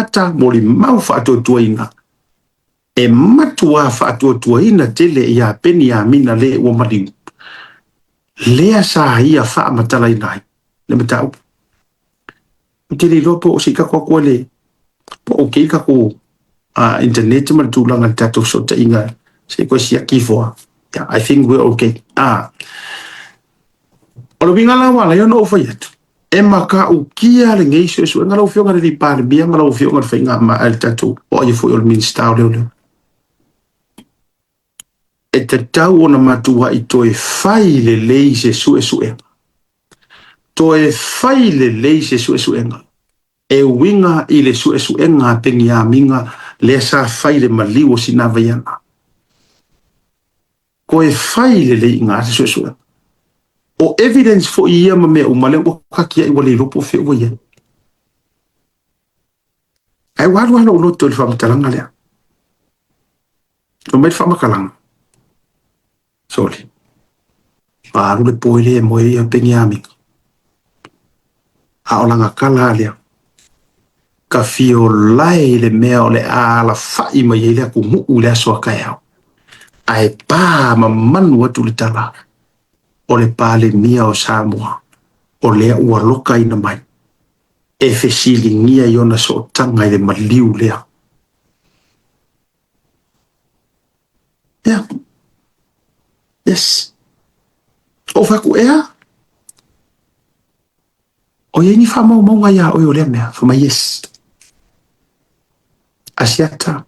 ata molimau faatuatuaina e matuā faatuatuaina tele ia Peniamina le ua maliu, lea sa ia faamatalaina ai le mataupu. Ou te le iloa po o se i tatou atu ai le po o okay le tatou internet ma le tulaga i le tatou fesootaiga se i toe siaki ifo lava. Yeah, I think we're okay. O le uiga la ua ala ai ona ou fai atu, e matautia lenei suesuega lau Afioga i le Palemia ma lau Afioga i le Faigamalaga le tatou o ai foi o le Minisita o Leoleo. E tatau ona matuai toe fai lelei se suesuega. Toe fai lelei se suesuega e uiga i le suesuega a Peniamina lea sa fai i le maliu o Sinavaiana. Toe fai lelei i ina se suesuega. O evidence foi ia ma mea uma lea ua tatiai ua le iloa po o fea ua i ai. Ae ua alu lava lou loto i le faamatalaga lea. Fai mai le faamatalaga, sole, ua alu le po e le moe ia Peniamina. A o lana tala lava lea, ka fiolae i le mea o le a alafai mai ai le atunuu i le aso a taeao, ae pa mamanu atu le tala o le Palemia o Samoa o lea ua lokaina mai e fesiligia i ona sootaga i le maliu lea. Yeah. Yes. Ou fai atu, ea? O i ai ni faamaumauga iā oe o lea mea? Fai mai, yes. Asiata.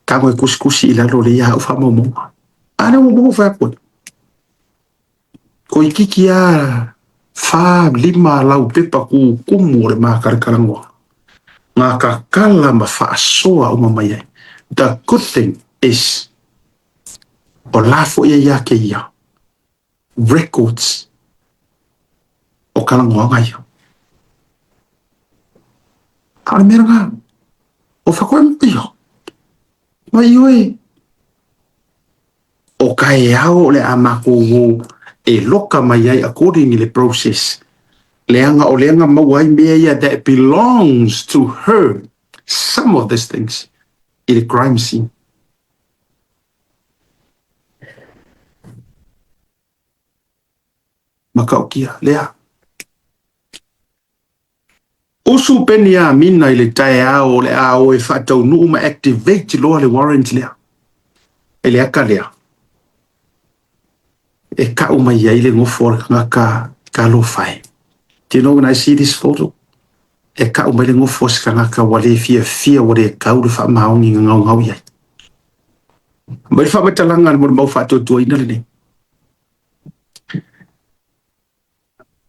Tago e tusitusi i lalo o lea au faamaumauga. A lea ua maua fai atu ai. Toeitiiti lava fa, lima lau pepa tutumu o le mākalakalanoa. Ngā tatala ma faasoa uma mai ai. The good thing is, o la foi e ia te ia records o talanoaga ia. A o le mea lena, o whakoe mo ia. Mai oe, o taeao o le a matou o e loka mai ai according i le process. Leaga o lea na maua ai mea ia that belongs to her, some of these things, i le crime scene. Matautia, lea. Usu Peniamina i le taeao o le a o e faataunuu ma activate loa le warrant lea. E le ata lea. E kau mai ai le nofo a le tagata talofa e. Do you know when I see this photo? E kau mai le nofo a se tagata ua le fiafia ua le tau le faamaoni na gaugau i ai. Mai le faamatalaga le molimau faatuatuaina lenei.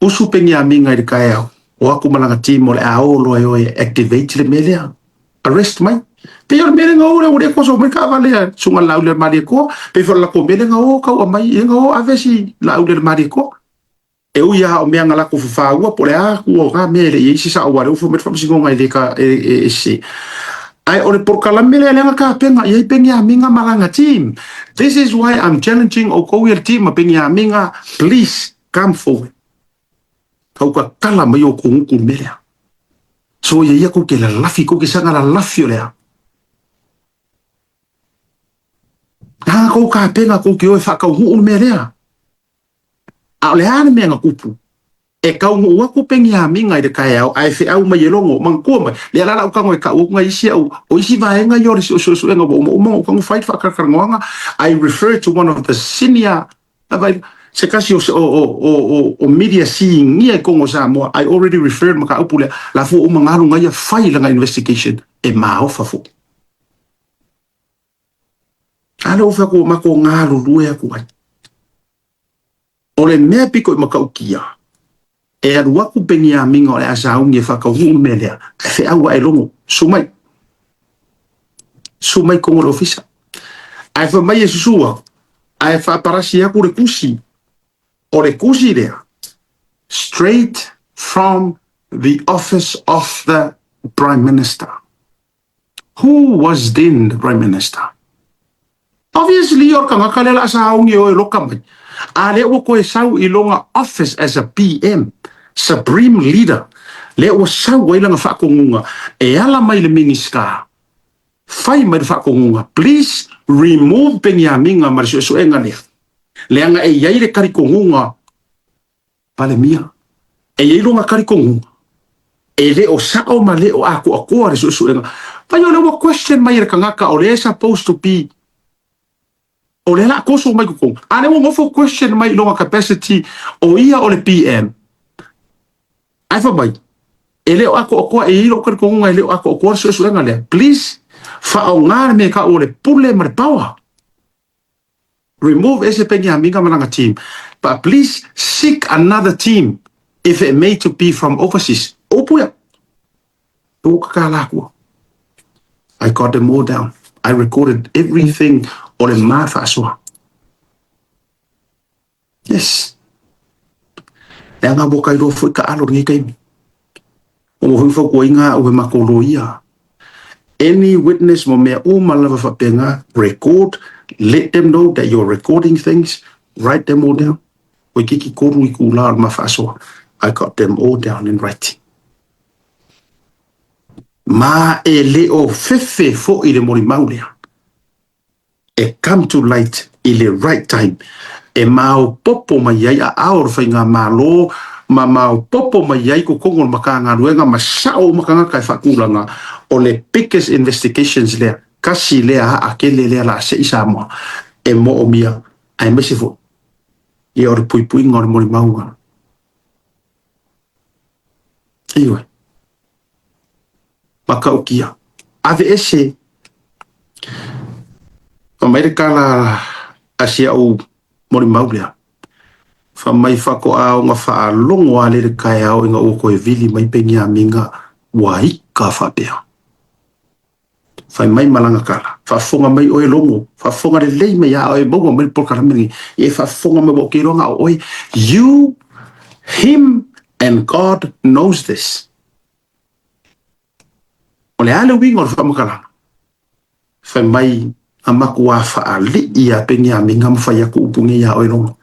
Usu Peniamina i le taeao, o atu ma lana team o le a o loa e o e activate le mea lea. Arrest mai. Pei o le mea lea na o lea ua le koso mai taavale a susuga i le Laauli a le Malietoa. Pei foi o le latou mea lea na o tau aumai, ia na o ave si Laauli a le Malietoa. E ui lava o mea na latou fafaua po o le a atu o na mea e le i ai se sao aua o lea ua fai mai le faamasinoga e le e sese. Ae o le polokalame lea lea na tapena i ai Peniamina ma lana team. This is why I'm challenging outou ia le team a Peniamina, please come forward. Tau tatala mai o kou gutu i le mea lea. So ia ia kou te lalafi, kou te saga lalafi o le a. Nā kou kapena kou te o e whakauhuu le mea lea. A o le a le mea na tupu? E taunuu atu Peniamina i le taeao, ae feau mai e Logo, manatua mai, lea la lau tago e tau atu nai isi au, o isi vaega ia o le suesuega ua uma uma ona ou tago fai le faatalatalanoaga, I refer to one of the senior, vaai, se tasi o, o, o, o, o media sinia i totonu o Samoa, I already referred mataupu lea, la foi ua uma ona alu na ia fai lana investigation, e maofa foi. A lea ua fai atu ua matou galulue atu ai. O le mea pito i matautia, e alu atu Peniamina o le a sauni e faataunuu le mea lea, ae feau ae logo, susu mai. Susu mai totonu o le ofisa. Ae fai mai e susu atu, ae faaparasi atu le tusi. O le tusi lea, straight from the office of the Prime Minister. Who was then the Prime Minister? Obviously, o le tagata lea o le a sauni e o e loka mai. A lea ua toe sau i lona office as a PM, Supreme Leader. Lea ua sau ai lana faatonuga e ala mai i le Minisita, fai mai le faatonuga, please remove Peniamina ma le suesuega lea, leaga e i ai le talitonuga Palemia, e i ai lona talitonuga e le o sao ma le o atoatoa le suesuega. Fai o lea ua question mai e le tagata o lea e supposed to be, o lea la a toso mai totonu, a lea ua nofo question mai i lona capacity o ia o le PM. Ae fai mai, e le o atoatoa, e i ai lou talitonuga e le o atoatoa le suesuega lea. Please, faaaoga le mea e tau o le pule ma le power. Remove ese Peniamina ma lana team, but please seek another team if it may to be from overseas. Upu ia. Ua kakala atua. I got them all down. I recorded everything o le ma faasoa. Yes. Leaga ua ka iloa foi taalo i lenei taimi. Ua foi fautuaina au e matou loia. Any witness mo mea uma lava faapena, record, let them know that you're recording things, write them all down. Toeitiiti 3 itula o le ma faasoa. I got them all down in writing. Ma e le o fefe foi le molimau lea. E come to light i le right time e maopoopo mai ai aao o le faigamalo ma maopoopo mai ai totonu o le Matagaluega ma sao uma tagata e faatulaga o le biggest investigations lea, tasi lea aa tele lea la se i Samoa e moomia aemaise foi ia o le puipuiga o le molimauga. Ioe. Matautia. Aveese. Fai mai le tala a si au molimau lea. Fai mai faatoa ona faalogo lava lea i le taeao ina ua toe vili mai Peniamina ua ika faapea. Fai mai ma lana tala, faafofoga mai oe Logo, faafofoga lelei mai a oe maua mai le polokalame lenei. Ia e faafofoga mai ua ou te iloa na o oe. You, him and God knows this. O le a le uiga o le faamatalaga? Fai mai na matua faalii a Peniamina ma fai atu upu nei iā oe Logo.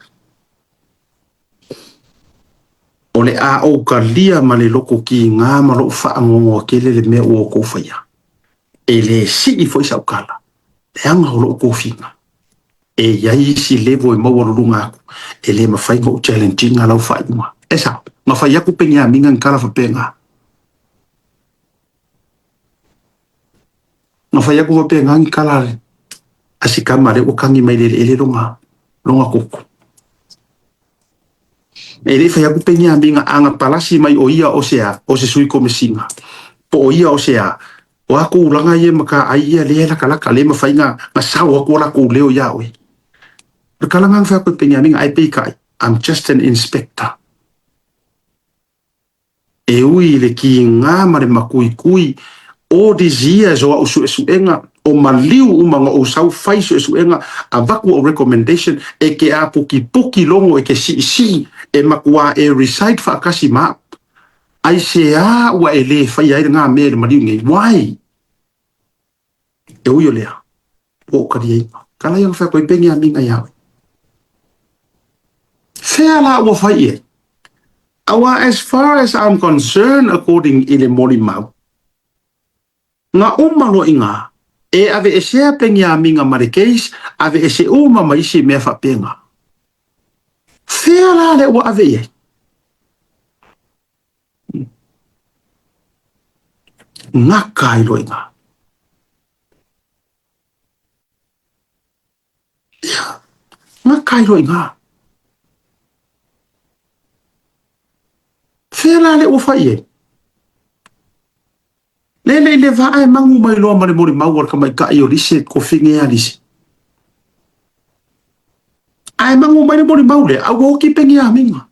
O le a ou talia ma le loto kigā ma lou faanoanoa tele le mea ua outou faia. E le sii foi sau tala, leaga o lou tofiga. E i ai isi level e maualuluga atu, e le mafai ona ou challenge ina lau faaiuga. E sao, na fai atu Peniamina ni tala faapena. Na fai atu faapena ni tala a si tama lea ua tagi mai i le eleele lona, lona koko. E le i fai atu Peniamina a na palasi mai o ia o se a, o se sui komesina, po o ia o se a, o a tulaga ia makaai ia lea e latalata, le mafai na, na sao atu o latou leo iā oe. O le tala na na fai atu e Peniamina, ae peitai, I'm just an inspector. E ui i le kīnā ma le makuikui, all these years o au suesuega, o maliu uma na ou sau fai suesuega, avatu au recommendation, e ke apukipuki logo e ke siisii, e makuā e reside faatasi ma au. Aisea ua e le faia ai lena mea i le maliu nei? Why? E ui o lea, ua ou taliaina. Ka lai ona fai atu ai Peniamina iā oe. Fea la ua fai i ai? Aua as far as I'm concerned according i le molimau, na uma loa i ina, e aveesea Peniamina ma le case, aveese uma ma isi mea faapena. Fea la lea ua ave i ai? Gata ai loa i ina. Ia, gata ai loa i ina. Fea la lea ua fai i ai? Lele i le vaa e magu mai loa ma le molimau a le tamaitai o Lise, kofine ia Lise. Ae magu mai le molimau lea, a ua oti Peniamina.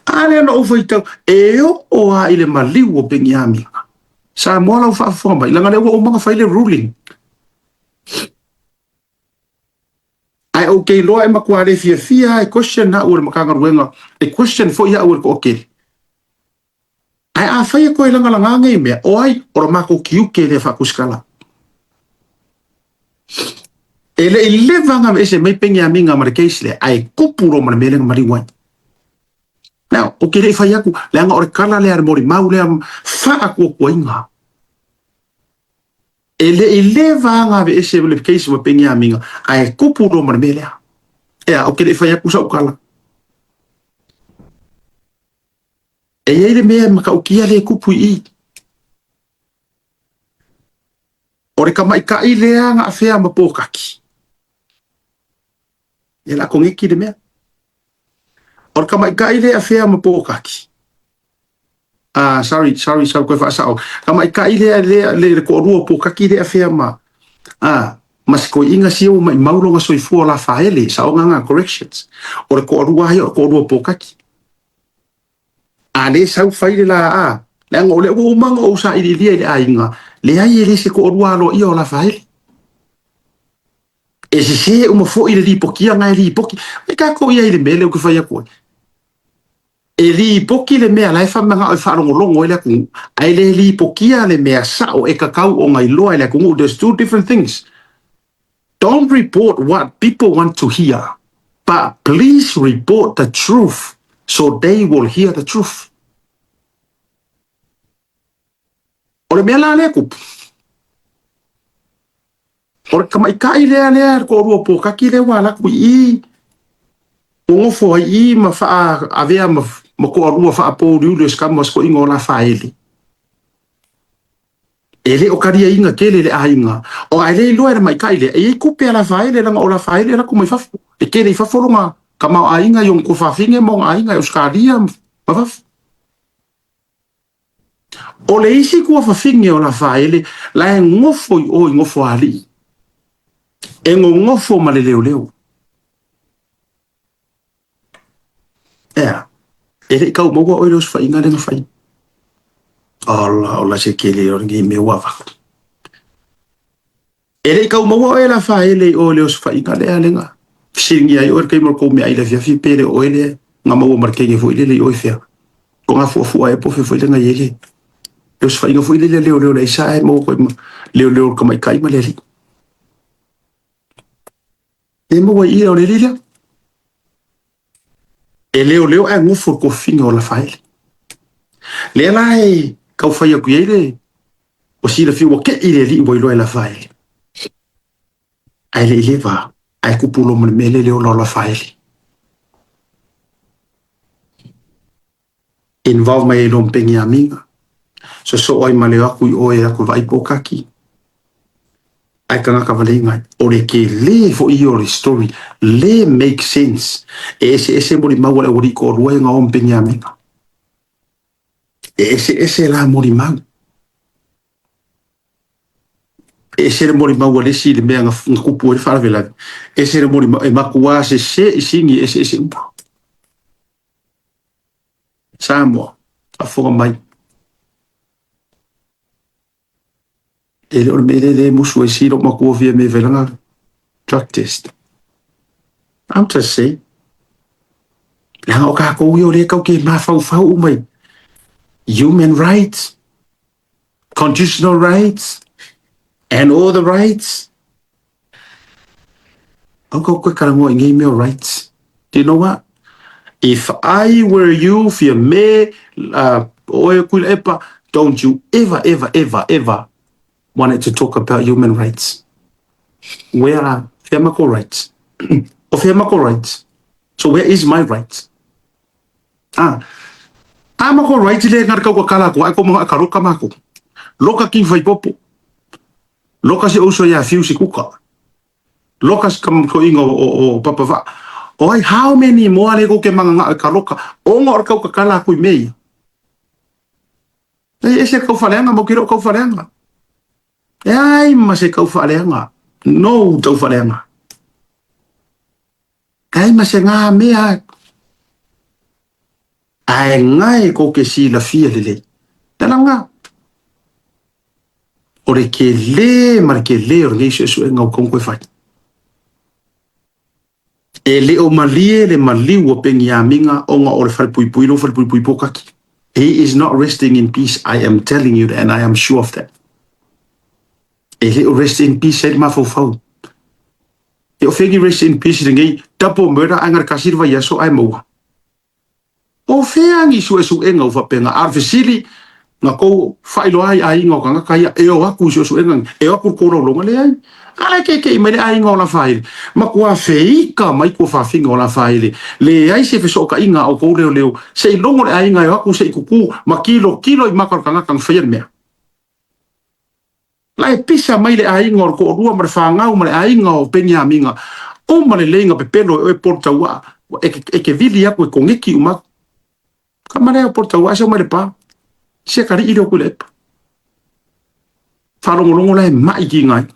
A lea na ou faitau, e oo lava i le maliu o Peniamina. Samoa lau faafofoga mai, leaga lea ua uma ona fai le ruling. Ae ou te iloa e matua le fiafia lava e question au e le Matagaluega, e question foi au e le toatele. Ae afai e toe lagalaga nei mea, o ai? O le matou tiute lea faatusitala. E le i leva ona aveese mai Peniamina ma le case lea, ae tupu loa ma le mea lea na maliu ai. Now, o ke le i fai atu, leaga o le tala lea a le molimau lea faakuakuaina. E le i leva lava ona aveese le case ma Peniamina, ae tupu loa ma le mea lea. Ea, ou te le i fai atu sau tala. E i ai le mea e matautia lea e tupu i i. O le tamaitai lea na afea ma Pōkaki. Ia la koneki le mea. O le tamaitai lea e afea ma Pōkaki. Ah, sorry, sorry, sorry, koe faasao. Tamaitai lea, lea, le, le toalua o Pōkaki lea e afea ma, ah, ma si toeaina sia ua maimau lona soifua o Lafaele, saoga na, corrections. O le toalua ia o le toalua o Pōkaki. A le sau fai le la a, leaga o lea ua uma ona ou sailiilia i le aiga, leai e le se toalua aloaia o Lafaele. E sese uma foi le lipotia na e lipoti. Mai tatou i ai i le mea lea ou te fai atu ai. E lipoti le mea la e famanao e faalogologo ai le atunuu, ae le lipotia le mea sao e tatau ona iloa e le atunuu. There's two different things. Don't report what people want to hear, but please report the truth so they will hear the truth. O le mea la lea e tupu, O le tamaitai lea lea le toalua pōkaki lea ua alu atu i i, ua nofo ai i i ma faaavea ma, ma toalua faapouliuli o se tama o se toeaina o Lafaele. E le o taliaina tele le aiga, o ae le iloa e le tamaitai lea, e i ai tupe a Lafaele leaga o Lafaele e alu atu mai fafo. E tele i fafo lona tamaoaiga i ona tuafafine ma ona aiga i Ausetalia ma fafo. O le isi tuafafine o Lafaele la e nofo i o i Nofoalii, e nonofo ma le leoleo. Ea, e le i tau maua oe i le osofaiga lea na fai. Ola, ola se tele o lenei mea ua avatu. E le i tau maua oe Lafaele i o i le osofaiga lea lea na fesiligia ai oe i le taimi o le tou meaai i le afiafi pe le o oe lea na maua ma le teine foi lele i o i fea. Togafuafua ea po o fea foi lea na i ai le osofaiga foi lele a leoleo le aisa ae maua koe ma leoleo o le tamaitai ma le alii. E maua i i o le alii lea. E leoleo ae nofo i le tofiga o Lafaele. Lea la e tau fai atu i ai le ua silafia ua tei le alii ua iloa e Lafaele. Ae le i leva, ae kupu loa ma le mea lea le ola o Lafaele. Involve mai ai loa ma Peniamina. Sosoo ai ma le o atu i o e aku vaai pōkaki. Ae tagata valega ai. O le tele foi ia o le story le make sense. E eseese molimau a le aualii toalua ia na o ma Peniamina. E eseese la molimau. E ese le molimau a le isi i le mea na tupu ai le faalavelave. Ese le molimau, e matua sese i sini eseese uma. Samoa, faafofoga mai. E le o le mea lea e musu ai si lou matua fia me fai lana drug test. I'm just saying. Leaga o kākou ia o lea kau ke mafaufau uma i human rights, constitutional rights, and all the rights. Au kau koe karangoa i ngei mea rights. Do you know what? If I were you, fia me, oe Tuilaepa, don't you ever, ever, ever, ever wanted to talk about human rights. Where are fea mako rights? O fea mako rights? So where is my rights? Ah, a mako rights le ngar kau kala ko ai ko mga ka roka mako. Loka ki whai popo. Loka si ouso ia fiu si kuka. Loka si kam ko ingo o, o papa va. O ai how many moa le ko ke manga nga ka loka. O ngo kau ka kala kui mei. E ese kau whaleanga, mo ki ro kau whaleanga. E ai ma se kau whaleanga. No tau whaleanga. Ai ma se ngā mea. Ae ngae ko ke silafia lelei. Tala ngā. O le ke le ma le ke le o lenei suesuega o kau koe whai. E le o malie le maliu o Peniamina ona o le falepuipui lou falepuipui pōkaki. He is not resting in peace, I am telling you and I am sure of that. E le o rest in peace ai le mafaufau. E o fegi rest in peace lenei double murder ai ngare kasi le vaiaso ai maua. O fea ni suesuega ua faapena? A o le fesili, na tou faailoa ai aiga o tagata ia e o atu i suesuega nei, e o atu i le tolaulauga? Leai. A la e keke'i mai le aiga o Lafaele, matua feita mai tuafafine o Lafaele, leai se fesootaiga a outou leoleo, se i logo le aiga e o atu se i tutu ma tilotilo i mata o le tagata na faia le mea. La e pisa mai le aiga o le toalua ma le fanau ma le aiga o Peniamina, uma lelei na pepelo e oe Polataua, e te vili atu e koneti uma atu. Kama lea o Polataua se mai le pa. Se atalii lea o Tuilaepa. Faalogologo la e mai ki ngai.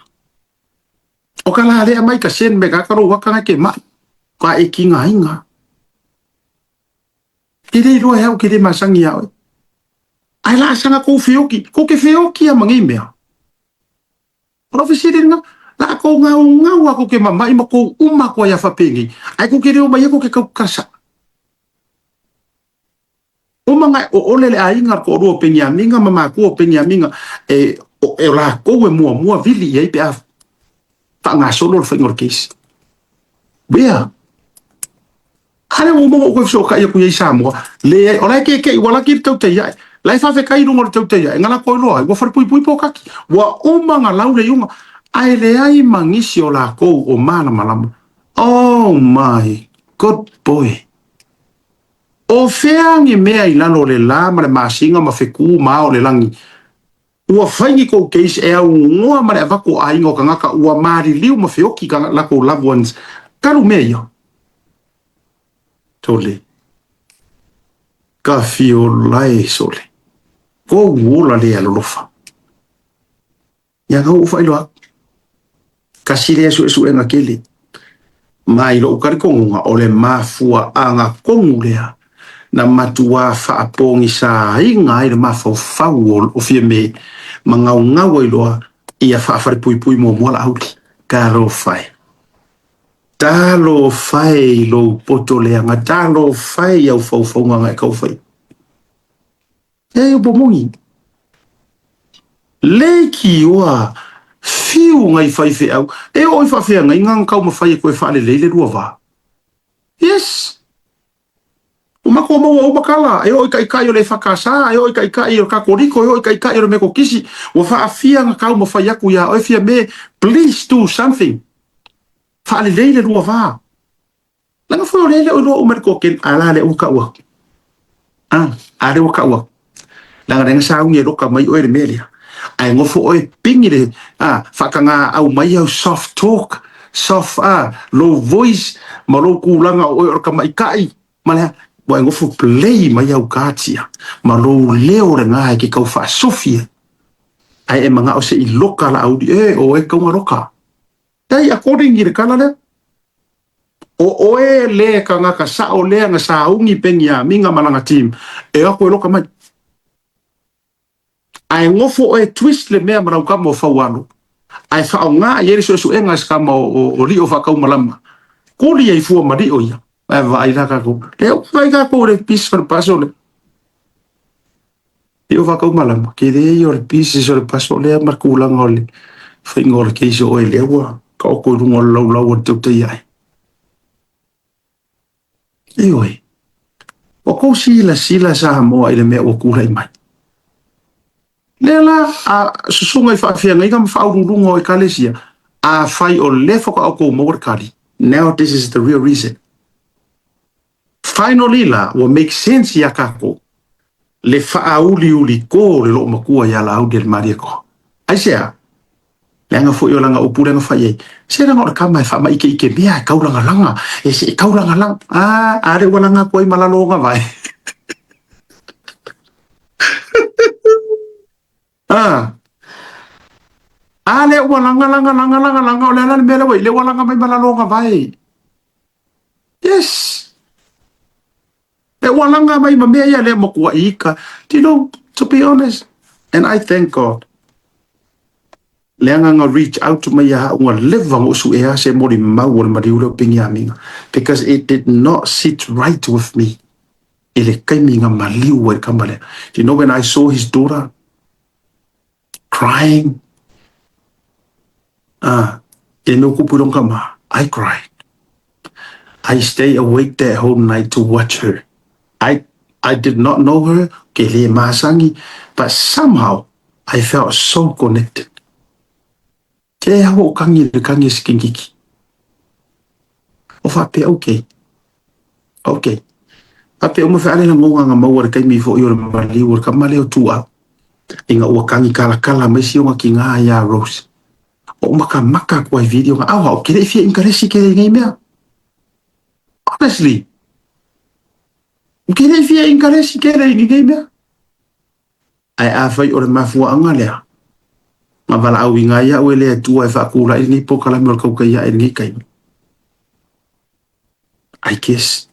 O ka la lea mai ka sen me ka ka lo waka ngai ke mai. Ka e ki ngai nga. Ke le iloa e au ke le masangi ia oe. Ae la sanga kou feoki, kou ke feoki a ma nei mea. O lau fesili lena, la kou gaugau a kou ke mama'i ma kou uma aku ai a faapenei, ae kou ke leo mai ai kou ke tautala sa'a. Uma na e o'ole le aiga le toalua o Peniamina ma matua o Peniamina e o lakou e muamua vili i ai pe a faagasolo le faiga o le case. Wea! A lea ua uma ona ou toe fesootai atu i ai i Samoa, leai, o la e keke'i ua laki le tautai ae. La e faafetai i luga o le tautai ae, na latou iloa ai, ua falepuipui pokaki. Ua uma ona lau le iuga, ae leai ma nisi o lakou o malamalama. Oh my good boy! O fea ni mea i lalo o le la ma le masina ma fetu ma ao o le lagi? Ua fai ni kou case e aunoa ma le avatu o aiga o tagata ua maliliu ma feoki ka latou loved ones talu mea ia? Sole. Ka fiola e sole. Kou ola lea alolofa. Ia na ou faailoa atu. Kasi lea suesuega tele. Ma i lou talitonuga, o le mafuaaga tonu lea na matuā faapogisaina ai le mafaufau o Fiame ma gaugau ai loa ia faafalepuipui muamua Laauli. Talofa e! Talofa e i lou poto leaga, talofa e i au faufauga na e tau faia. E upu moni. Leitioa fiu nai faifeau e oo i faafeagaiga na taumafai e toe faalelei le lua va. Yes! Ua matou maua uma tala, e oo i taitai o le EFKS, e oo i taitai o le Katoliko, e oo i taitai o le Metotisi, ua faafia na taumafai atu ia oe Fiame, please do something. Faalelei le lua va. Leaga foi o lea e le o iloa uma e le toatele, a la lea ua tau atu. A, a lea ua tau atu. Leaga lea na sauni e loka mai oe le mea lea. Ae nofo oe pigi le, a, faataga au mai au soft talk, soft, a, low voice, ma lou tulaga o oe o le tamaitai, ma le a, ua e nofo play mai au cards ia, ma lou leo lena e te tau faasofi ai. Ae e manao se i loka Laauli, e, o oe e tatau ona loka. Dai according i le tala lea. O oe le tagata sao lea na sauni Peniamina ma lana team e o atu e loka mai. Ae nofo oe twist le mea ma lau tama o Faualo ae faaaoga i ai le suesuega a se tama o Lio Faataumalama. Kuli ai fua ma Lio ia. Ae vaai la tatou. Lea ua vaai tatou i le pisi o le paso lea. Lio Faataumalama, tele ia o le pisi o le paso lea ma le tulaga o le faiga o le case o oe lea ua taoto i luga o le laulau a le tautai ae. Ioe. Ua tou silasila Samoa i le mea ua tulai mai. Lea la a susuga i faafeagaiga ma faauluuluga o Ekalesia, afai o lea faatoa outou maua le tali, now this is the real reason. Finally la, ua make sense ia tatou le faauliuliko o le loomatua ia Laaulialemalietoa. Aisea? Leaga foi o lana upu lea na fai ai, se leaga o le tama e faamaikeike mea, e taulagalaga, e se e taulagalaga. A, a lea ua laga atu ai ma lalo o ona vae. A, a lea ua laga, laga, laga, laga, laga, o le a la le mea lea ua i ai? Lea ua laga mai ma lalo o ona vae. Yes! E ua laga mai ma mea ia lea matua ika. Do you know, to be honest, and I thank God, leaga na reach out mai ia au na leva na ou suea se molimau o le maliu lea o Peniamina, because it did not sit right with me i le taimi na maliu ai le tama lea. Do you know when I saw his daughter crying, ah, i le mea ua tupu i lona tama, I cried. I stay awake that whole night to watch her. I. I did not know her, ke le masagi, but somehow I felt so connected. Ke hao o kangi le kangi sikingiki. O whape, okay. Okay. Whape o mawha ale na ngonga nga maua le kaimi fo i o le maliu o le kamale o tua. Inga ua kangi kala kala mai si onga ki ngā ia Rose. O maka maka kua i video nga awa o kere i fia inkaresi kere i ngei mea. Honestly. O kere i fia inkaresi kere i ngei mea. Ae afai o le mafuaaga lea, na valaauina ai au e le Atua e faatulai lenei polokalame o le tautai ae i lenei taimi. I guess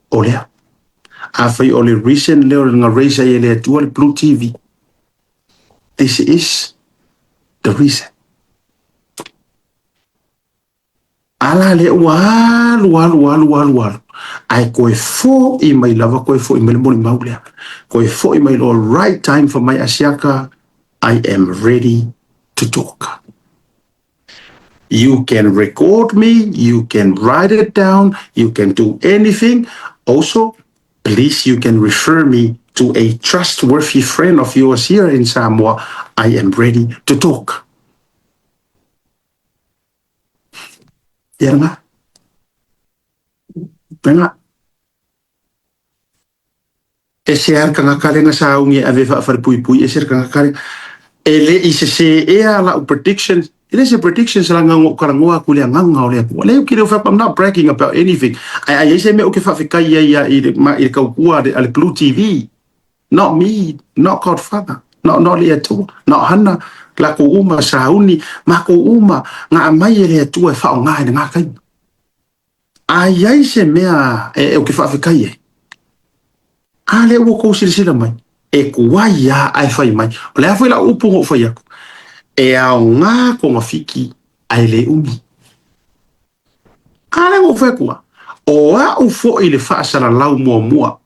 o lea. Afai o le reason lea o le na raise ai e le Atua le Blue TV, this is the reason. Ala lea ua alu alu alu alu alu ae toe fo'i mai lava toe fo'i mai le molimau lea. Toe fo'i mai loa right time for my Asiata I am ready to talk. You can record me, you can write it down, you can do anything. Also, please you can refer me to a trustworthy friend of yours here in Samoa. I am ready to talk. Ia lena. Lena. Ese lava le tagata lea na sauni e ave faafalepuipui, ese le tagata lea. E le i sesē ea lau prediction, e le se prediction sa laga na ou talanoa atu i le agaga o le Atua. Leai ou te le o fai atu, I'm not bragging about anything. Ae a i ai se mea ou te faafetai ai i le, i le tautua a le Blue TV, Not me, not Godfather, not not le Atua, not Hana, lakou uma, sauni, makou uma, na aumai e le Atua e faaaoga i lena taimi. A i ai se mea e, ou te faafetai ai, a lea ua outou silasila mai, e tuai lava ae fai mai. O le a foi lau upu na ou fai atu, e aoga togafiti ae le umi. A lea ua ou fai atu, o au foi le faasalalau muamua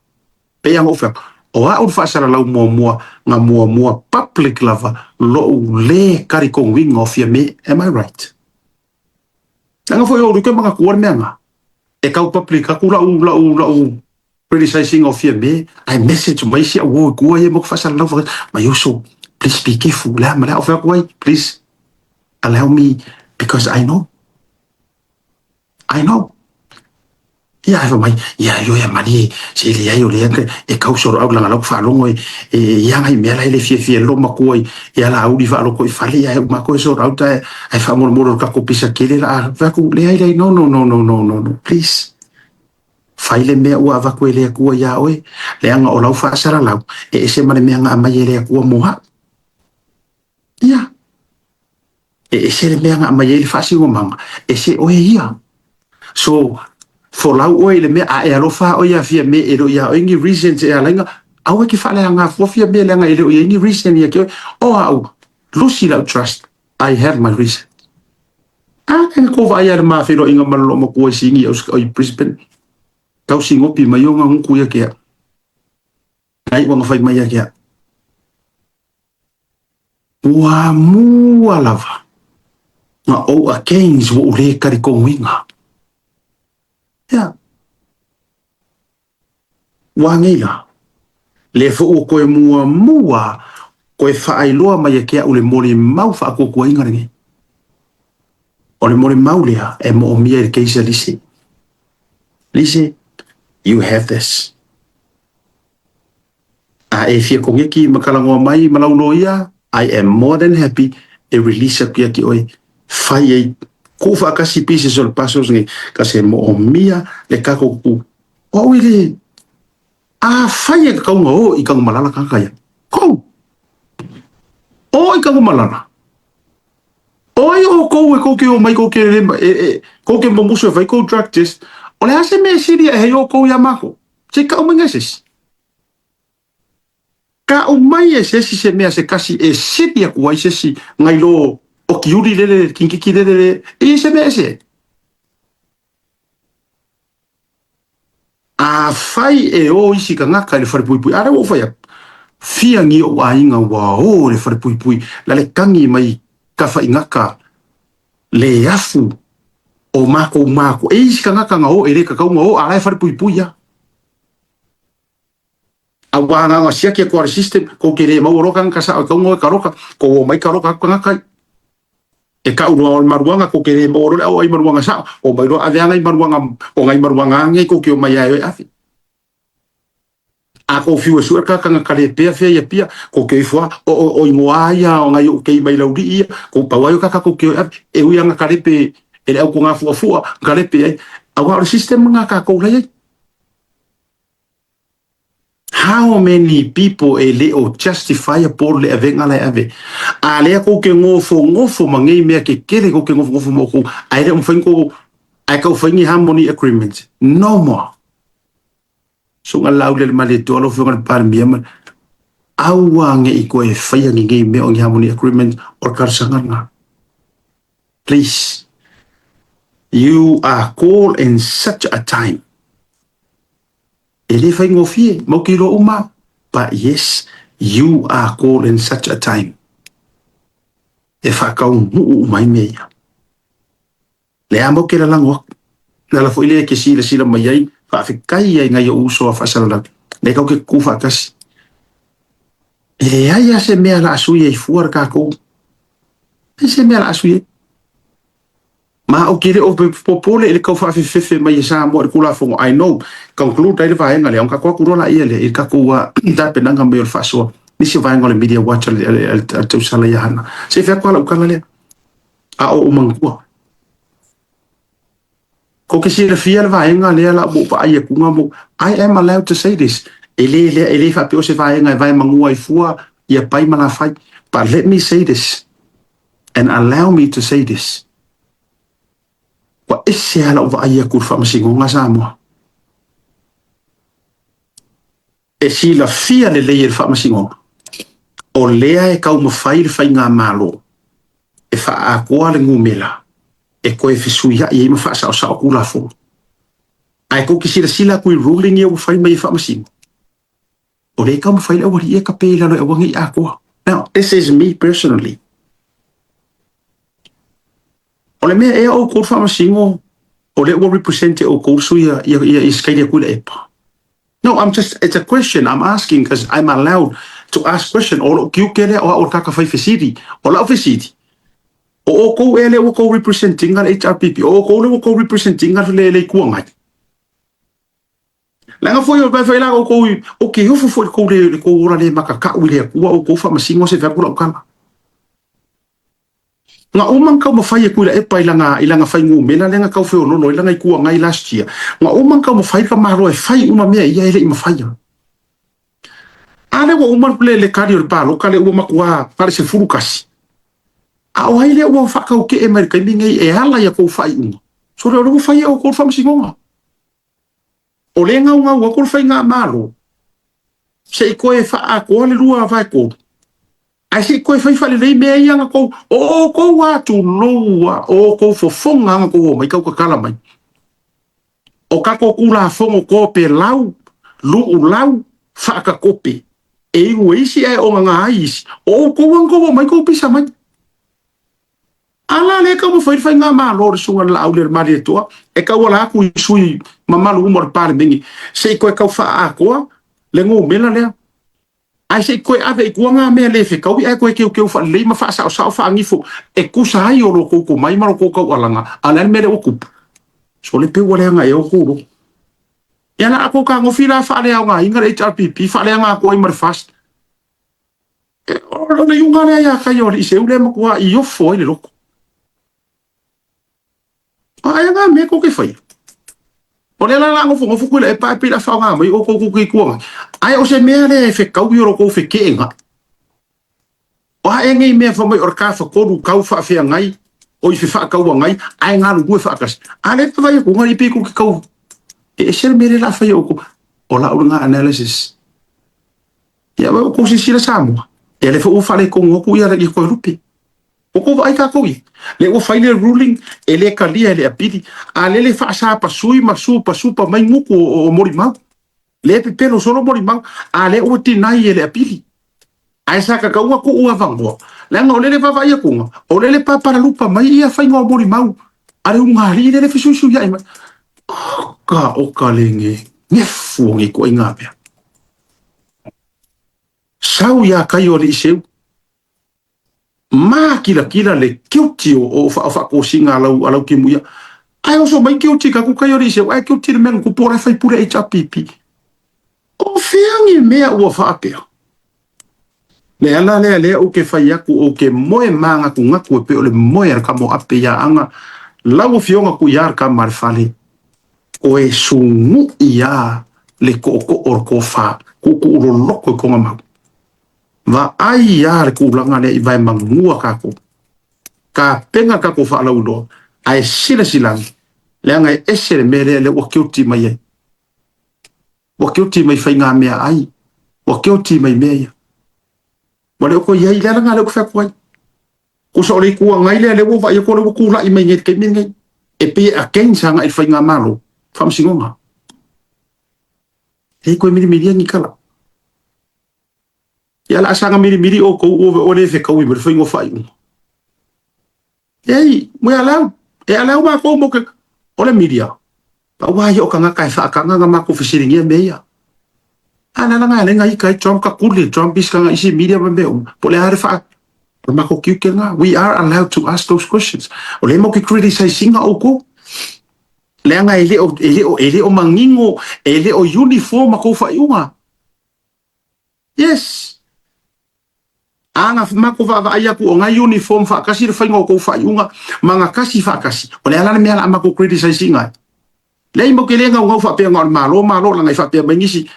Pei lava ona ou fai atu, o au le faasalalau muamua na muamua public lava lou le talitonuina o Fiame, am I right? Leaga foi o ou toe manatua le mea na, e tau public atu lau, lau, lau criticizing o Fiame, ae message mai si au uo i tua ia mo ke faasalalau fai mai uso, please be careful, le a ma le a. Ou fai atu ai, please allow me because I know. I know. Ia, ae fai mai, ia, ioe a malie, se leai o lea e kau solo au langa lau faalogo e, e ia ngai mea la e le fiafia lo matua i, i ala auli faaloko i fale, ia e uma koe solo au ta e faamolemole o le tatou pisa kele la a fai atu, leai, leai, no, no, no, no, no, no, no, please. Fai le mea ua avatu e le Atua iā oe, leaga o lau faasalalau, e ese ma le mea na aumai e le Atua mo au. Ia. E ese le mea na aumai ai le faasinomaga, ese oe ia. So, folau oe i le mea, a e alofa oe ia Fiame e le o ia oe ni reasons e ala ai na, aua e te faaleaga fua Fiame leaga e le o i ai ni reason ia te oe. O au, lusi lau trust, I have my reason. A, e kou vaai a le ma feiloaiga ma le loomatua i Sini i Brisbane, tau sinopi mai o nga gutu ia ke au. Nai ua na fai mai ia ke au. Ua mua lava na ou against ua ou le talitonuina. Ia. Ua anei la. Lea foi ua toe muamua toe faailoa mai e ke au le molimau faatuatuaina lenei. O le molimau lea e moomia i le case a Lise. Lise, you have this. A e fia koneki ma talanoa mai ma lau loia, I am more than happy e release atu ia te oe, fai ai tuu faatasi pieces o le puzzles nei, kasi e moomia le tatou tu. O au e le, afai e tatau ona o i Tanumalala tagata ia, go! O i Tanumalala. O ai outou e tou te omai tou te le, e, e, tou te momosu e fai tou drug test, o le a se mea e sili ae ai outou ia matou? Se i tau mai se isi. Tau mai e se isi se mea se tasi e sili atu ai se isi nai lo okiuli lele, kingiki lele le, e i se mea ese ai. Afai e o isi tagata i le falepuipui, a lea ua ou fai atu, fia ni ou aiga ua o i le falepuipui, la le tagi mai tafaigata le afu o makou matua. E i isi tagata na o e le tatau ona o, a la e falepuipui lava. Auā nganga siaki a le system ko ke le mau roka ka sa ko ngoi ka roka ko o mai ka roka ka ngaka e ka urua o maruanga ko ke le mau ro au ai maruanga sa o mai ro ave anga i maruanga o ngai maruanga ngai ko ke o mai ai afi a ko fiu su ka ka ka le pea fea ia pia ko ke ifua o ingoa ia o ngai o ke mai lauli ia ko pau ai ka ka ko ke afi e ui anga ka le pe e le au ko ngā fua fua ka le pe ai aua o le system ngā ka ko lai. How many people e le o justifiable le avenga le ave? A lea ko ke ngofo ngofo ma ngei mea ke kele ko ke ngofo ngofo mo ko ai le umfain ko ai kau faingi harmony agreement. No more. So nga lau le male to alo fenga par mia ma aua nge i ko e whaia nge ngei mea o ngi harmony agreement o karsanga nga. Please. You are called in such a time. E le whai ngofie, mau ki ro uma. But yes, you are called in such a time. E whakau muu mai mea ia. Le a mau ke lalango aku. Na la foi le ke sila sila mai ai, whaawhikai ai ngai o uso a whaasalalau. Le kau ke ku whaakasi. E le ai a se mea la asui ai fua ra kākou. E se mea la asui ai. Ma o kere o popole i le kau whaafefefe mai e Samoa i kula fongo. I know, conclude ai le vaenga le, onga kwa kurola ia le, i ka kua tapenanga mai o le whaasoa. Nisi o vaenga o le media watch le tausala ia hana. Se whea kwa la ukala lea. A o umangua. Ko ke sila fia le vaenga lea la mo pa ai kunga mo. I am allowed to say this. E le le e le whape o se vaenga e vae mangua i fua ia pai mana whai. But let me say this. And allow me to say this. Wa ese ala o vaai aku whaamasingo ngā Samoa. E sila fia le lei e whaamasingo. O lea e kau mawhai le whai ngā malo. E whaakoa le ngumela. E koe fisui ai e ma whaasao sao kula fo. Ai ko ki sila sila kui ruling ia whai mai e whaamasingo. O le kau mawhai le awari e ka pe lalo e wangi akoa. Now, this is me personally. O le mea e o kou whaamasingo, o le ua represent e o kou sui ia ia skaile kui le epa. No, I'm just, it's a question I'm asking because I'm allowed to ask question. O lo kiu kele o o kaka whai fesiri. O lau fesiri. O o kou e le ua kou representing le HRPP. O o kou le ua kou representing le le kua ngai. Langa foi o vai la o kou o ke hofu foi kou le kou ora le makakau i le akua o kou whaamasingo se whakula o kala. Nga umang kau mawhai e kuila epa i langa whai ngu mela lenga kau wheo lolo i langa i kua ngai last year. Nga umang kau mawhai ka mahalo e whai uma mea ia ele i mawhaia. A le ua umar le le kari o le pālo ka le ua makua pare se furu kasi. A o hai le ua whakau ke e mai kai mingai e ala ia kou whai unga. So le ua whai e o kou whamasingonga. O le ngau ngau a kou whai ngā malo. Se i koe whaakoa le lua vai kou. Ai se koe whai whale lei mea ia nga kou, o kou atu loa, o kou fofonga nga kou o mai kau kakala mai. O kako kula fongo kope lau, luu lau, whaaka kope. E ingu isi e o ngā ai isi, o kou ang kou o mai kou pisa mai. Ala le kau mo whai whai ngā malo re sunga la au le mari e toa, e kau ala aku i sui mamalu umo le pare mingi. Se i koe kau whaakoa, le ngō mela lea. Ai se koe ave i kua ngā mea le whekau i ai koe keu keu wha lei ma wha sao sao wha angifo e kusa ai o lo koukou mai ma lo koukou alanga a le mele o kupu. So le peu wale anga e o kuro. Ia la ako ka ngofi la wha le au ngā inga le HRPP wha le anga ako ai mare fast. E o le yunga le ia kai o le ise ule makua i ofo ai le loko. Ai ngā mea ko ke whai. O le la ngofo ngofo kui le e pae pila whao ngā mai o koukou ki kua. Ai o se mea le e whekau i oro kou wheke ngā. O hae ngei mea wha mai o ka whakoru kau whaawhea ngai, o i whawhakaua ngai, ai ngā rungu e whaakas. A le pawai o ngā ipi ki kau. E se mere la whai o ko. O la uru ngā analysis. Ia wau ko sisira Samoa. E le wha whale ko ngoku ia i koe rupi. O ko vai ka koi. Le ua whai le ruling e le kalia e le apiri. A le le whaasa pasui ma su pasupa mai nguku o mori mau. Le pepelo solo mori mau. A le ua tinai e le apiri. Ai sa ka kaua ko ua vangoa. Le anga o lele vava ia kunga. O lele paparalupa mai ia whai ngā mori mau. A le ungari le le fisuisu ia ima. Ka o ka le nge. Nge fuo nge ko i ngā pea. Sau iā kai o alii seu. Mākilakila le guilty o faatosina a lau timuia. Ae oso mai guilty ka ku kai o alii seu, ae guilty le mea na tupu o la e faipule HRPP. O fea ni mea ua faapea? Le ala lea lea ou te fai atu ou te moe mānatunatu e pei o le moe a le tama o Ape ia Aga, lau afioga Tuia le tama a le fale, o e sunu'i a le tootoo o le tofa, tuutuu loloto i kona mau. Vaai a le tulaga lea i vaemanua tatou. Tapena le tatou faalauiloa, ae silasila ane, leaga e ese le mea lea lea ua guilty mai ai. Ua guilty mai faigameaai, ua guilty mai mea ia. Ua le o toe i ai, le ala lena lea ou te fai atu ai. Tusa o le Itu Agai lea lea ua vaai atu o lea ua tulai mai nei i le taimi lenei, e pei e against agai i le faigamalo, faamasinoga. E toe milimilia ni tala. Ia o le a saga milimili outou ua le fetaui ma le faiga o faaiuga. Ei, we allow, e allow matou mo ke, o le media. Pau lava ia o tagata e faataga na matou fesiligia mea ia. A le ala lena e ala ai ona ita ai Trump ka kuli, Trump isi kana isi media ma mea uma. Po o le a le faa, o le matou tiute lena. We are allowed to ask those questions. O lea matou te criticize ina outou. Leaga e le o, e le o, e le o manino, e le o uniform a tou faaiuga. Yes. A na matou vaavaai atu o na uniform faatasi le faiga o tou faaiuga ma na tasi faatasi. O le a la le mea o le a matou criticize ina ai? Leai matou te le naunau faapea na o le Malo, Malo, leaga i faapea mai nisi,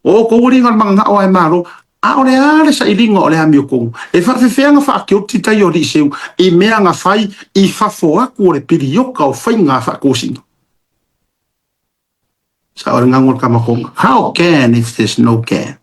o outou alii na o le mananao lava e Malo. A o le a le sailiga o le amiotonu? E faafefea ona faakeoti tai o alii seu i mea na fai i fafo atu o le piliota o faiga faatosina? Sao le gago o le Kamakoga. How can if there's no can?